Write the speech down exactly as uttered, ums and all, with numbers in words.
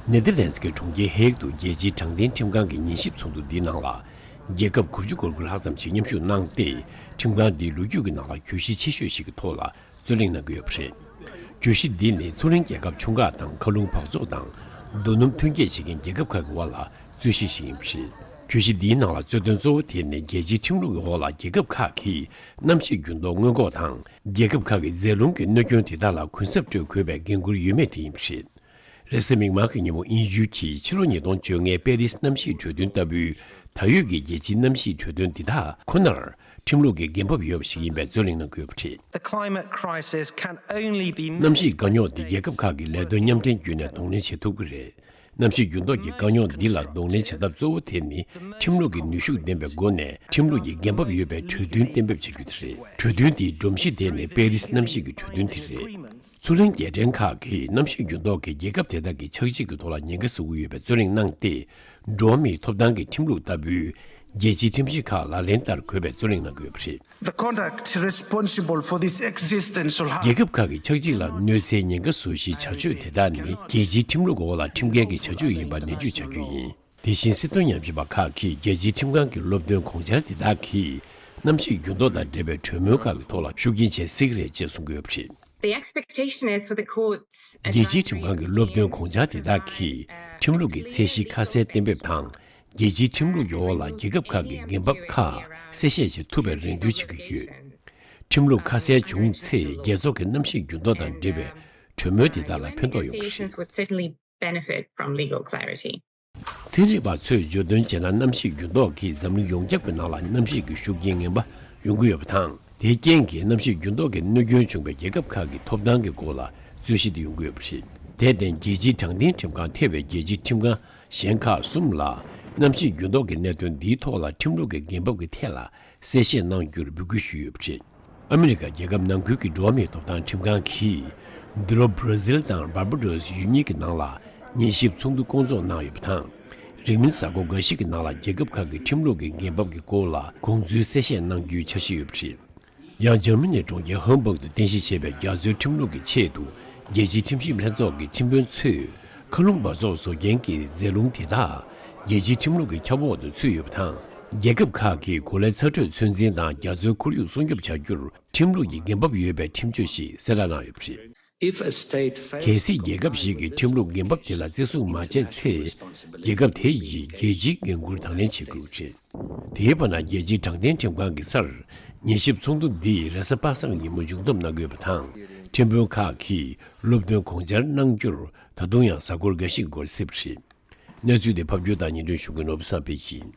ནེ་དར་ལེན་སི་གི་གྲོང་ཁྱེར་ཧེག་ཏུ་རྒྱལ་སྤྱིའི་དྲང་བདེན་ཁྲིམས་ཁང་གི་ཉན་ཞིབ་ཚོགས་འདུ་འདིའི་ནང་ལ། རྒྱལ་ཁབ་དགུ་བཅུ་གོ་དགུ་ལྷག་ཙམ་ཞིག་མཉམ་ཞུགས་གནང་སྟེ། ཁྲིམས་ཁང་འདིའི་ལོ་རྒྱུས་ཀྱི་ནང་ལ་གྱོད་གཞི་ཆེ་ཤོས་ཤིག་གི་ཐོག་ལ་རྩོད་གླེང་གནང་གི་ཡོད་པ་རེད། གྱོད་གཞི་འདི་ནི་མཚོ་གླིང་རྒྱལ་ཁབ་ཆུང་ཁག་དང་མཁའ་རླུང་འབག་བཙོག་དང་རྡོ་སྣུམ་ཐོན་སྐྱེད་བྱེད་མཁན་རྒྱལ་ཁབ་ཁག་གི་དབར་ལ་རྩོད་གཞི་ཞིག་ཡིན་པ་རེད། གྱོད་གཞི་འདིའི་ནང་ལ་རྩོད་དོན་གཙོ་བོ་དེ་ནི་རྒྱལ་སྤྱིའི་ཁྲིམས་ལུགས་ཀྱི་འོག་ལ་རྒྱལ་ཁབ་ཁག་གིས་གནམ་གཤིས་འགྱུར་ལྡོག་སྔོན་འགོག་དང་། རྒྱལ་ཁབ་ཁག་གི་རྫས་ལུང་གི་གནོད་སྐྱོན་དེ་དག་ལ་གུན་གསབ་སྤྲོད་དགོས་པའི་འགན་འཁུར་ཡོད་མེད་དེ་ཡིན་པ་རེད། རེས་གཟའ་མིག་དམར་གྱི་ཉིན་མོ་དབྱིན་ཡུལ་གྱིས་ཕྱི་ལོ་ཉིས་སྟོང་བཅོ་ལྔའི་པེ་རིས་གནམ་གཤིས་གྲོས་མཐུན་ལྟ་བུའི་ད་ཡོད་ཀྱི་རྒྱལ་སྤྱིའི་གནམ་གཤིས་གྲོས་མཐུན་འདི་དག་ཁོ་ནར་ཁྲིམས་ལུགས་ཀྱི་འགན་བབ་ཡོད་པ་ཞིག་ཡིན་པའི་རྩོད་གླེང་གནང་གི་ཡོད་པ་རེད། The climate crisis can only be གནམ་གཤིས་དཀའ་རྙོག་འདི་རྒྱལ་ཁབ་ཁག་གིས་ལས་དོན་མཉམ་འབྲེལ་བརྒྱུད་ནས་གདོང་ལེན་བྱེད་ཐུབ་ཀྱི་རེད། གནམ་གཤིས་འགྱུར་ལྡོག་གི་དཀའ་རྙོག་འདི་ལ་གདོང་ལེན་བྱེད་ཐབས་གཙོ་བོ་དེ་ནི་ཁྲིམས་ལུགས་ཀྱི་ནུས་ཤུགས་ལྡན་པའི་སྒོ་ནས་ཁྲིམས་ལུགས་ཀྱི་འགན་བབ་ཡོད་པའི་གྲོས་མཐུན་གཏན་འབེབས་བྱ་རྒྱུ་དེ་རེད། གྲོས་མཐུན་དེའི་སྒྲོམ་གཞི་དེ་ནི་པེ་རིས་གནམ་གཤིས་ཀྱི་གྲོས་མཐུན་དེ་རེད། མཚོ་གླིང་རྒྱལ་ཕྲན་ཁག་གིས་གནམ་གཤིས་འགྱུར་ལྡོག་གིས་རྒྱལ་ཁབ་དེ་དག་གི་ཆགས་འཇིག་གི་ཐོག་ལ་ཉེན་ཁ་བཟོ་གི་ཡོད་པའི་རྩོད་གླེང་གནང་སྟེ། འགྲོ་བ་མིའི་ཐོབ་ཐང་གི་ཁྲིམས་ལུགས་ལྟ་བུའི་རྒྱལ་སྤྱིའི་ཁྲིམས་གཞི་ཁག་ལག་ལེན་བསྟར་དགོས་པའི་རྩོད་གླེང་གནང་གི་ཡོད་པ་རེད། The conduct responsible for this existential harm རྒྱལ་ཁབ་ཁག་གི་ཆགས་འཇིག་ལ་གནོད་འཚེའི་ཉེན་ཁ་བཟོ་གཞིའི་བྱ་སྤྱོད་དེ་དག་ནི་རྒྱལ་སྤྱིའི་ཁྲིམས་ལུགས་འོག་ལ་ཁྲིམས་འགལ་གྱི་བྱ་སྤྱོད་ཡིན་པ་ནན་བརྗོད་བྱ་རྒྱུ་ཡིན། དེ་བཞིན་སྲིད་དོན་ཉམས་ཞིབ་པ་ཁག་གིས་རྒྱལ་སྤྱིའི་ཁྲིམས་ཁང་གི་སློབ་སྟོན་དགོངས་འཆར་དེ་དག་གིས་གནམ་གཤིས་འགྱུར་ལྡོག་དང་འབྲེལ་བའི་གྲོས་མོལ་ཁག་གི་ཐོག་ལ་ཤུགས་རྐྱེན་བྱེད་སྲིད་ཀྱི་རེད་ཅེས་གསུང་གི་ཡོད་པ་རེད། The expectation is for the courts རྒྱལ་སྤྱིའི་ཁྲིམས་ཁང་གི་སློབ་སྟོན་དགོངས་འཆར་དེ་དག་གིས་ཁྲིམས་ལུགས་ཀྱི་ཚད་གཞི་ཁ་གསལ་གཏན་འབེབས་དང་། རྒྱལ་སྤྱིའི་ཁྲིམས་ལུགས་ཀྱི་འོག་ལ་རྒྱལ་ཁབ་ཁག་གི་འགན་བབ་ཁག་གསལ་བཤད་བྱེད་ཐུབ་པའི་རེ་འདུན་བྱེད་ཀྱི་ཡོད། ཁྲིམས་ལུགས་ཁ་གསལ་བྱུང་ཚེ་རྒྱལ་ཚོགས་ཀྱི་གནམ་གཤིས་འགྱུར་ལྡོག་དང་འབྲེལ་བའི་གྲོས་མོལ་དེ་དག་ལ་ཕན་ཐོགས་ཡོང་གི་རེད། Negotiations would certainly benefit from legal clarity. ཚན་རིག་པ་ཚོས་བརྗོད་དོན་བྱས་ན། གནམ་གཤིས་འགྱུར་ལྡོག་གིས་འཛམ་གླིང་ཡོངས་ཁྱབ་ཀྱི་ནང་ལ་གནམ་གཤིས་ཀྱི་ཤུགས་རྐྱེན་ངན་པ་ཡོང་གི་ཡོད་པ་དང་། དེའི་རྐྱེན་གྱིས་གནམ་གཤིས་འགྱུར་ལྡོག་གི་གནོད་སྐྱོན་བྱུང་བའི་རྒྱལ་ཁབ་ཁག་གི་ཐོབ་ཐང་གི་སྐོར་ལ་རྩོད་གཞི་དེ་ཡོང་གི་ཡོད་པ་རེད། དེར་བརྟེན། རྒྱལ་སྤྱིའི་དྲང་བདེན་ཁྲིམས་ཁང་ཐེ་བའི་རྒྱལ་སྤྱིའི་ཁྲིམས་ཁང་གཞན་ཁག་གསུམ་ལ་གནམ་གཤིས་འགྱུར་ལྡོག་གི་གནད་དོན་འདིའི་ཐོག་ལ་ཁྲིམས་ལུགས་ཀྱི་འགན་བབ་ཀྱི་ཐད་ལ་གསལ་བཤད་གནང་རྒྱུར་འབོད་སྐུལ་ཞུས་ཡོད་པ་རེད། ཨ་མི་རི་ཀ་རྒྱལ་ཁབ་ནང་ཁུལ་གྱི་འགྲོ་བ་མིའི་ཐོབ་ཐང་ཁྲིམས་ཁང་གིས། འདི་ལོ་བྷར་ཛིལ་དང་བར་བྷ་ཌོས་ཡུལ་གཉིས་ཀྱི་ནང་ལ་ཉན་ཞིབ་ཚོགས་འདུ་བསྐོང་ཚོགས་གནང་ཡོད་པ་དང་། རིང་མིན་གཟའ་འཁོར་འགའ་ཞིག་གི་ནང་ལ་རྒྱལ་ཁབ་ཁག་གི་ཁྲིམས་ལུགས་ཀྱི་འགན་བབ་ཀྱི་སྐོར་ལ་དགོངས་ཚུལ་གསལ་བཤད་གནང་རྒྱུའི་འཆར་གཞི་ཡོད་པ་རེད། ཡང་འཇར་མ་ནིའི་གྲོང་ཁྱེར་ཧམ་བྷག་ཏུ་རྟེན་གཞི་བྱས་པའི་རྒྱ་མཚོའི་ཁྲིམས་ལུགས་ཀྱི་ཆེད་དུ་རྒྱལ་སྤྱིའི་ཁྲིམས་ཞིབ་ལྷན་ཚོགས་ཀྱི་ཁྲིམས་དཔོན་ཚོས། མཁའ་རླུང་འབག་བཙོག་བཟོ་མཁན་གྱི་རྫས་ལུང་དེ་དག་རྒྱལ་སྤྱིའི་ཁྲིམས་ལུགས་ཀྱི་ཁྱབ་འོག་ཏུ་ཚུད་ཡོད་པ་དང་། རྒྱལ་ཁབ་ཁག་གིས་གོ་ལའི་ཚ་དྲོད་ཚོད་འཛིན་དང་རྒྱ་མཚོའི་ཁོར་ཡུག་སྲུང་སྐྱོབ་བྱ་རྒྱུར་ཁྲིམས་ལུགས་ཀྱི་འགན་བབ་ཡོད་པའི་ཁྲིམས་གཅོད་ཞིག་གསལ་བསྒྲགས་གནང་ཡོད་པ་རེད། If a state fails གལ་སྲིད་རྒྱལ་ཁབ་ཞིག་གིས་ཁྲིམས་ལུགས་འགན་བབ་དེ་ལ་བརྩི་སྲུང་མ་བྱས་ཚེ། རྒྱལ་ཁབ་དེ་ཡིས་རྒྱལ་སྤྱིའི་འགན་འཁུར་དང་ལེན་བྱེད་དགོས་ཀྱི་རེད། དེའི་བར་ན། རྒྱལ་སྤྱིའི་དྲང་བདེན་ཁྲིམས་ཁང་གི་སར་ཉན་ཞིབ་ཚོགས་འདུ་འདི་རེས་གཟའ་པ་སངས་ཉིན་མོ་མཇུག་བསྡོམས་གནང་གི་ཡོད་པ་དང་། ཁྲིམས་དཔོན་ཁག་གིས་སློབ་སྟོན་དགོངས་འཆར་གནང་རྒྱུར་ད་དུང་ཡང་གཟའ་འཁོར་འགའ་ཞིག་འགོར་སྲིད་པ་རེད། གནས་ཚུལ་དེ་ཕབ་སྒྱུར་དང་སྙན་སྒྲོན་ཞུ་མཁན་ནོར་བུ་བསམ་འཕེལ་ཡིན།